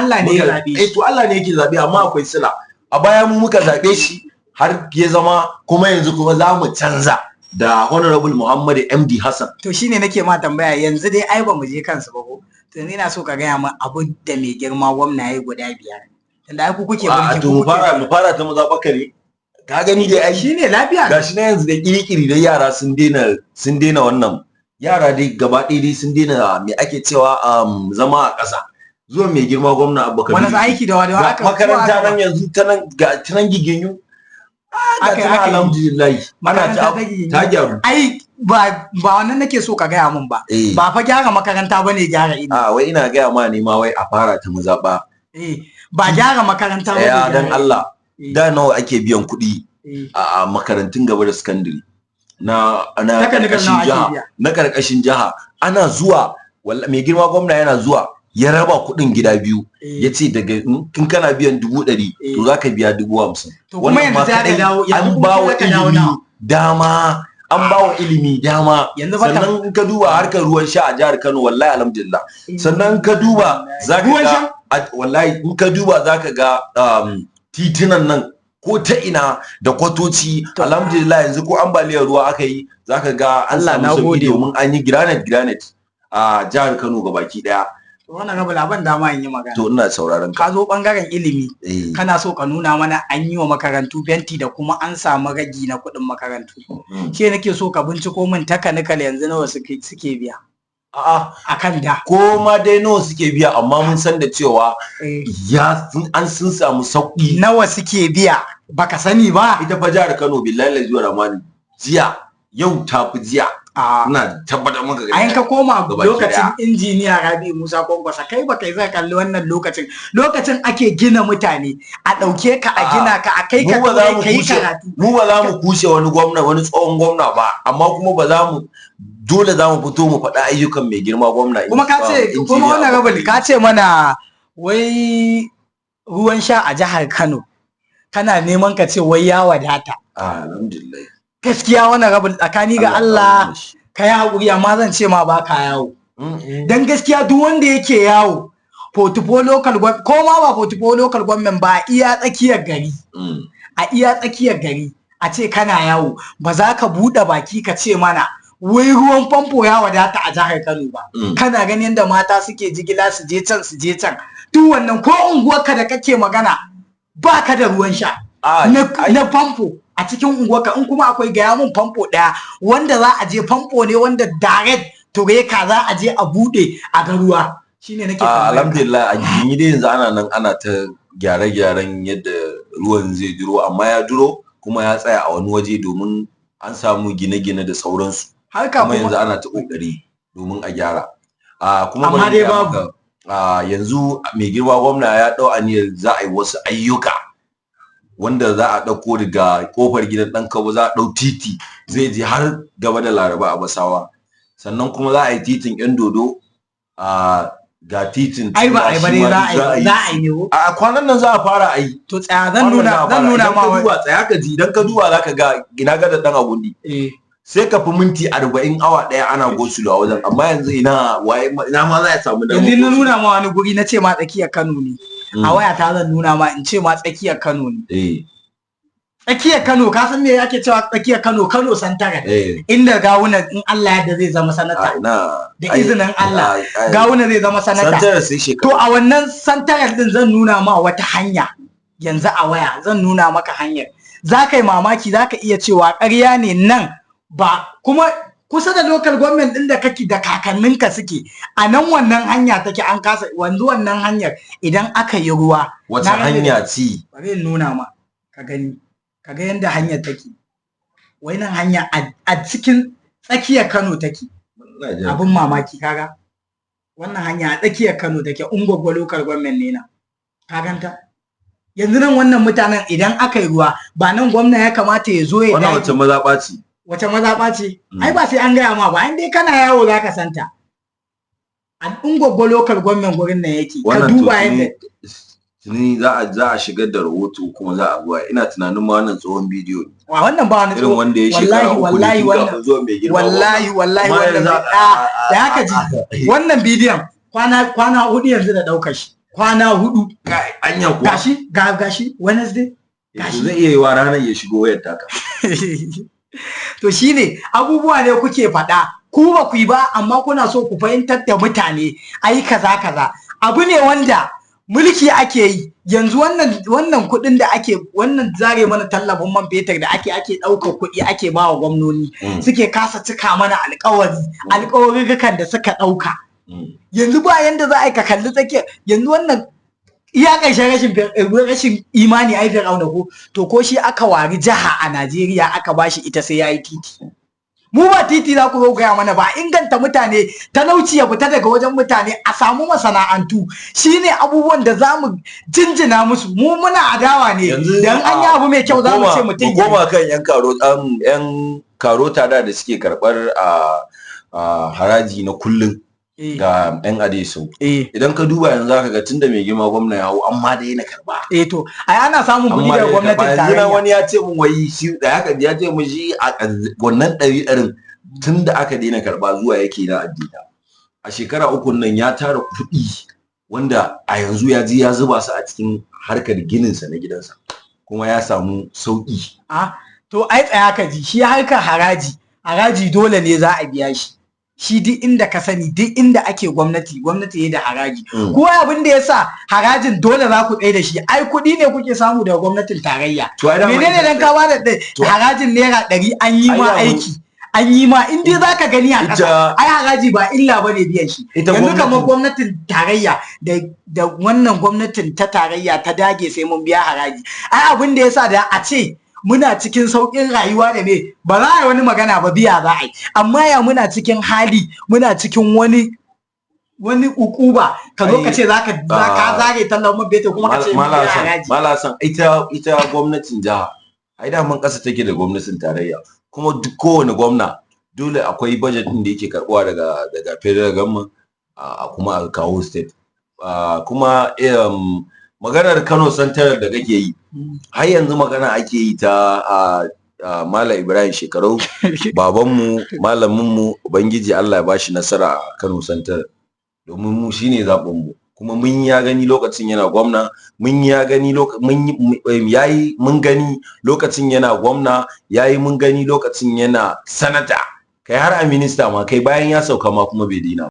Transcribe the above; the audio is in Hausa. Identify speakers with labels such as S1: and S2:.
S1: Allah ne ya zabe
S2: Eh,
S1: shi.
S2: To, Allah ne yake zabe, amma akwai sila. A baya mu muka zabe shi har ya zama, kuma yanzu kuma za mu canza da Honorable Muhammad MD Hassan.
S1: To, shine nake ma tambaya yanzu dai, ai ba mu je kansu ba ko? To, yanzu ina so ka gaya min abu da mai girma gwamna yayi guda 5, tunda ai ku kuke
S2: A
S1: mulki.
S2: to,
S1: ku
S2: mu
S1: kuke
S2: fara mu fara ta mazaɓa ne, ka gani dai ai.
S1: Shine lafiya.
S2: Gashi na yanzu da kirikiri dai yara sun daina wannan, yara dai gaba ɗaya dai sun daina, me ake cewa, zama a ƙasa, zuwan mai girma gwamna Abba Kabiru.
S1: Wani aiki da wani
S2: Ga
S1: aka
S2: makaranta
S1: aka
S2: nan yanzu ta nan, ga ta nan Giginyu. Ah, ga ta nan,
S1: aka yi.
S2: Alhamdulillah, ana
S1: Makaranta
S2: ta
S1: ta Giginyu.
S2: Ta gyaru.
S1: Ai ba wannan nake so ka gaya min ba.
S2: Eh.
S1: Ba fa gyara makaranta bane gyara ilimi.
S2: A wai ina gaya ma ne ma wai a fara ta mazaɓa.
S1: Eh, ba gyara makaranta bane
S2: Tsaya
S1: gyara
S2: dan Allah.
S1: ilimi.
S2: Da nawa ake biyan kuɗi
S1: Eh.
S2: a makarantun gaba da sakandare na
S1: Technical
S2: karkashin
S1: nawa ake
S2: jiha?
S1: biya?
S2: Na karkashin jiha, ana zuwa, mai girma gwamna yana zuwa ya raba kuɗin gida biyu. Ya ce daga in kana biyan 100,000, to za ka biya 50,000.
S1: To, kuma
S2: Wannan
S1: yanzu
S2: ma
S1: sai aka
S2: kaɗai
S1: dawo, yanzu
S2: an
S1: kuma
S2: ba
S1: sai
S2: wa
S1: aka dawo
S2: ilimi
S1: nawa?
S2: dama, an ba wa ilimi dama.
S1: Yanzu fa
S2: Sannan in ka duba harkar ruwan sha a jihar Kano, wallahi alhamdulillah. Sannan in ka duba za ka
S1: Ruwan
S2: ga
S1: sha?
S2: Wallahi in ka duba za ka ga titunan nan ko ta ina da kwatoci. Alhamdulillah, yanzu ko ambaliyar ruwa aka yi, za ka ga an
S1: Allah,
S2: samu
S1: na
S2: sauki
S1: gode.
S2: domin an yi granite granite a jihar Kano gabaki daya.
S1: To, wannan rabu laban dama in yi magana.
S2: To, ina sauraron ka.
S1: Ka zo bangaren ilimi,
S2: Eh.
S1: kana so ka nuna mana an yi wa makarantu fenti da kuma an samu ragi na kuɗin makarantu. Ke nake so ka binciko min technical yanzu nawa suke biya
S2: A'a.
S1: akan da.
S2: Ko ma dai nawa suke biya, amma mun san da cewa ya an sun samu sauki.
S1: Nawa suke biya, baka sani ba?
S2: Ita fa jihar Kano, billahi lazi wa ramani, jiya yau ta fi jiya.
S1: A
S2: Ina tabbatar maka.
S1: A ka koma
S2: Gabaki
S1: lokacin
S2: daya.
S1: Injiniya Rabi Musa Kwankwasa, kai baka yi zaka kalli wannan lokacin, lokacin ake gina mutane, a ɗauke ka, a
S2: A'a,
S1: gina ka, a kai ka
S2: mu ba za
S1: Turai
S2: mu
S1: ka yi
S2: kushe
S1: karatu.
S2: Mu ba za mu kushe wani gwamna, wani tsohon gwamna ba, amma kuma ba za mu, dole za mu fito mu faɗa ayyukan mai girma gwamna.
S1: Kuma ka ce
S2: Injiniya
S1: kuma wannan
S2: Abba
S1: rabin
S2: Kabiru.
S1: ka ce mana wai ruwan sha a jihar Kano, kana neman ka ce wai ya wadata.
S2: Ah, alhamdulillah.
S1: Gaskiya wannan rabin, tsakani ga Allah,
S2: kawo shi.
S1: Ka yi haƙuri, amma zan ce ma ba ka yawo. Dan gaskiya duk wanda yake yawo 44 local government, ko ma ba 44 local government ba, a iya tsakiyar gari, a iya tsakiyar gari a ce kana yawo, ba za ka buɗe baki ka ce mana wai ruwan famfo ya wadata a jihar Kano ba. Kana ganin yadda mata suke jigila su je can, su je can, duk wannan, ko unguwarka da kake magana ba ka da ruwan sha
S2: Ah,
S1: na famfo a cikin unguwarka. In kuma akwai, gaya mun famfo ɗaya wanda za a je, famfo ne wanda direct tureka za a je a buɗe a ga ruwa. Shine nake
S2: Ah,
S1: tambayar ka.
S2: Alhamdulillah, a Giginyu dai yanzu ana nan ana ta gyare-gyaren yadda ruwan zai duro, amma ya duro kuma ya tsaya a wani waje domin an samu gine-gine da sauransu.
S1: Harka
S2: kuma yanzu
S1: kuma
S2: ana ta kokari domin a gyara a kuma
S1: Amma
S2: bari
S1: dai
S2: in gaya
S1: babu.
S2: maka, yanzu mai girma gwamna ya dau aniyar za a yi wasu ayyuka wanda za a ɗauko daga kofar gidan ɗan Kabo, za a ɗau titi zai je har gaba da Laraba a Basawa. Sannan kuma za a yi titin yan dodo, a ga titin
S1: Ai ba ai ba dai
S2: shi ma
S1: za
S2: duk
S1: a yi, za a yi ne ko?
S2: A kwanan nan za a fara a yi.
S1: To tsaya, zan
S2: Kwanan
S1: nuna
S2: za a
S1: zan
S2: fara.
S1: nuna
S2: Idan
S1: ma
S2: ka duba, tsaya ka ji, idan ka duba zaka ga ina ga da ɗan agundi, sai ka fi minti 40, awa 1 ana go-slow a wajen, amma yanzu ina waye ina ma za a samu damar
S1: Yanzu na
S2: go-slow?
S1: Nuna ma wani guri, na ce ma tsakiyar Kano ne. A waya ta zan nuna ma, in ce ma tsakiyar Kano ne. Tsakiyar Kano, ka san me ake cewa tsakiyar Kano? Kano Central, inda Gawuna in Allah ya zai zama sanata.
S2: A ina
S1: Da izinin Allah,
S2: ai,
S1: Gawuna zai zama sanata.
S2: Santarar sai
S1: To,
S2: shekaru.
S1: a wannan Central din zan nuna ma wata hanya yanzu a waya, zan nuna maka hanyar, za ka yi mamaki, za ka iya cewa ƙarya ne nan ba kuma kusa da local government din da kake da kakanninka suke, a nan wannan hanya take. An kasa wanzu wannan hanyar idan aka yi ruwa.
S2: Wata
S1: Na rantse
S2: hanya ce?
S1: Bari in nuna ma ka gani, ka ga yanda hanyar take. Wai nan hanya a cikin tsakiyar Kano take.
S2: Ina jin.
S1: Abin mamaki, kaga wannan hanya a tsakiyar Kano take, Ungwaggo local government ne na ka ganta yanzu nan. Wannan mutanen idan aka yi ruwa, ba nan gwamna ya kamata ya zo ya
S2: Wannan
S1: dage?
S2: wace mazaɓa ce?
S1: Wace mazaɓa ce? Ai ba sai an gaya ma ba, in dai kana yawo za ka santa. A Ungwaggo local government gurin nan yake, ka
S2: Wannan to
S1: duba yadda
S2: tuni za a shigar da rahoto kuma za a zuwa. Ina tunanin ma wannan tsohon bidiyo ne.
S1: Wa wannan ba wani
S2: Irin wanda ya shekara
S1: wallahi
S2: 3 ne
S1: wallahi
S2: tun
S1: wannan
S2: kafin zuwan mai girma gwamna.
S1: Wallahi wallahi
S2: Amma
S1: wannan
S2: yanzu
S1: da haka ji, wannan bidiyon kwana 4 yanzu da ɗaukar shi. Kwana 4.
S2: Kai, anya kuwa?
S1: Gashi, ga gashi Wednesday.
S2: To, zai iya yiwa ranar ya shigo wayar taka.
S1: To, shine abubuwa ne kuke faɗa, ku ba ku yi ba, amma kuna so ku fahimtar da mutane ai kaza kaza. Abu ne wanda mulki ake yi yanzu. Wannan kuɗin da ake, wannan zare mana tallafin man fetur da ake ɗaukar kuɗi ake ba wa gwamnoni, suke kasa cika mana alƙawarurrukan da suka ɗauka. Yanzu ba yanda za a yi ka kalli tsakiya yanzu, wannan iya ƙarshen rashin imani. Ai Fir'auna ko, to ko shi aka wari jiha a Najeriya aka bashi ita, sai yayi titi. Mu ba titi za ku zo gaya mana ba. Inganta mutane, talauci ya fita daga wajen mutane, a samu masana'antu, shine abubuwan da za mu jinjina musu. Mu muna adawa ne
S2: Yanzu
S1: dan an yi abu mai kyau za mu ce mutum
S2: mu koma kan yan karota da suke karɓar a haraji na kullum ga yan adeso. Idan ka duba yanzu, zaka ga tunda mai girma gwamna ya hau, an ma daina karba.
S1: Eh, to ai ana samun kuɗi
S2: Amma
S1: daga
S2: daina
S1: gwamnatin
S2: karba. Yanzu na
S1: tarayya.
S2: Wani ya ce mun wai shi da haka ya ce mun shi a wannan 100 tun da aka daina karba zuwa yake na addina a shekara 3 nan ya tara kuɗi, wanda a yanzu ya je ya zuba su a cikin harkar gininsa na gidansa, kuma ya samu sauƙi.
S1: A to, ai tsaya ka ji, shi harkar haraji dole ne za a biya shi. Shi duk inda ka sani, duk inda ake gwamnati, gwamnati ya da haraji. Ko abin da yasa harajin dole za ku tsaye da shi, ai kuɗi ne kuke samu daga gwamnatin tarayya.
S2: To ai dama
S1: Menene dan ka bada harajin ₦100, an yi
S2: Ai
S1: ma
S2: dama-
S1: aiki, an yi ma, in dai zaka gani a ƙasa. Ai haraji ba illa bane biyan shi.
S2: Ita
S1: Yanzu kamar
S2: gwamnatin
S1: gwamnatin tarayya da wannan gwamnatin ta tarayya ta dage sai mun biya haraji, ai abin da yasa da a ce muna cikin sauƙin rayuwa da me, ba za a yi wani magana ba, biya za a yi. Amma ya muna cikin hali, muna cikin wani ukuba, ka zo ka ce za ka zare tallafin man fetur kuma ka ce mun biya haraji.
S2: Malasan, ita gwamnatin jiha ai daman ƙasa take da gwamnatin tarayya, kuma duk kowane gwamna dole akwai budget din da yake karɓuwa daga federal government a kuma a kawo state. Kuma maganar Kano Central da kake yi, har yanzu magana ake yi ta Malam Ibrahim Shekarau, babanmu, malaminmu. Ubangiji Allah ya bashi nasara a Kano Central, domin mu shine zaɓin mu. Kuma mun ya gani lokacin yana gwamna, mun ya gani mun yayi, mun gani lokacin yana gwamna yayi, mun gani lokacin yana sanata, kai har a minista ma, kai bayan ya sauka ma kuma bai daina.